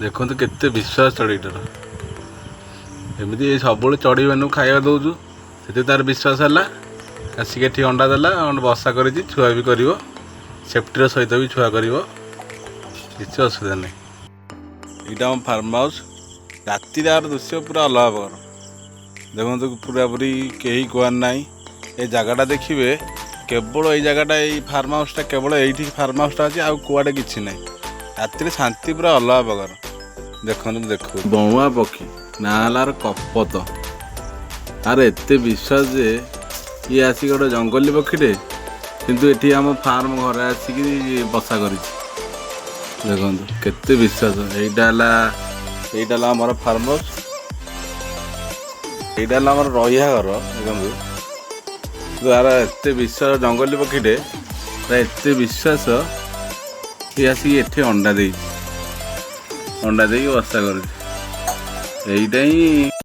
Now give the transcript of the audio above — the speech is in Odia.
ଦେଖନ୍ତୁ କେତେ ବିଶ୍ୱାସ ଚଢ଼େଇଟାର। ଏମିତି ସବୁବେଳେ ଚଢ଼େଇମାନଙ୍କୁ ଖାଇବା ଦେଉଛୁ, ସେଥିରେ ତାର ବିଶ୍ୱାସ ହେଲା। ଆସିକି ଏଠି ଅଣ୍ଡା ଦେଲା, ବସା କରିଛି, ଛୁଆ ବି କରିବ। ସେଫ୍ଟିର ସହିତ ବି ଛୁଆ କରିବ, କିଛି ଅସୁବିଧା ନାହିଁ। ଏଇଟା ଆମ ଫାର୍ମ ହାଉସ୍। ରାତିରେ ଆର ଦୃଶ୍ୟ ପୁରା ଅଲଗା ପ୍ରକାର। ଦେଖନ୍ତୁ, ପୁରାପୁରି କେହି କୁଆର ନାହିଁ। ଏ ଜାଗାଟା ଦେଖିବେ, କେବଳ ଏଇ ଜାଗାଟା, ଏଇ ଫାର୍ମ ହାଉସ୍ଟା, କେବଳ ଏଇଠି ଫାର୍ମ ହାଉସ୍ଟା ଅଛି, ଆଉ କୁଆଡ଼େ କିଛି ନାହିଁ। ରାତିରେ ଶାନ୍ତି ପୁରା ଅଲଗା ପ୍ରକାର। ଦେଖନ୍ତୁ, ମୁଁ ଦେଖୁ ବଣୁଆ ପକ୍ଷୀ, ନାଁ ହେଲା ଆର କପତ। ଆର ଏତେ ବିଶ୍ୱାସ ଯେ ଇଏ ଆସିକି ଗୋଟେ ଜଙ୍ଗଲୀ ପକ୍ଷୀଟେ, କିନ୍ତୁ ଏଠି ଆମ ଫାର୍ମ ଘରେ ଆସିକି ବସା କରିଛି। ଦେଖନ୍ତୁ କେତେ ବିଶ୍ୱାସ। ଏଇଟା ହେଲା ଆମର ଫାର୍ମ ହାଉସ୍। ଏଇଟା ହେଲା ଆମର ରହିବା ଘର। ଦେଖନ୍ତୁ, କିନ୍ତୁ ଆର ଏତେ ବିଶ୍ୱାସ, ଜଙ୍ଗଲୀ ପକ୍ଷୀଟେ, ତାର ଏତେ ବିଶ୍ୱାସ, ଇଏ ଆସିକି ଏଠି ଅଣ୍ଡା ଦେଇଛି, ଅଣ୍ଡା ଦେଇକି ବସା କରୁଛି। ଏଇଟା ହିଁ।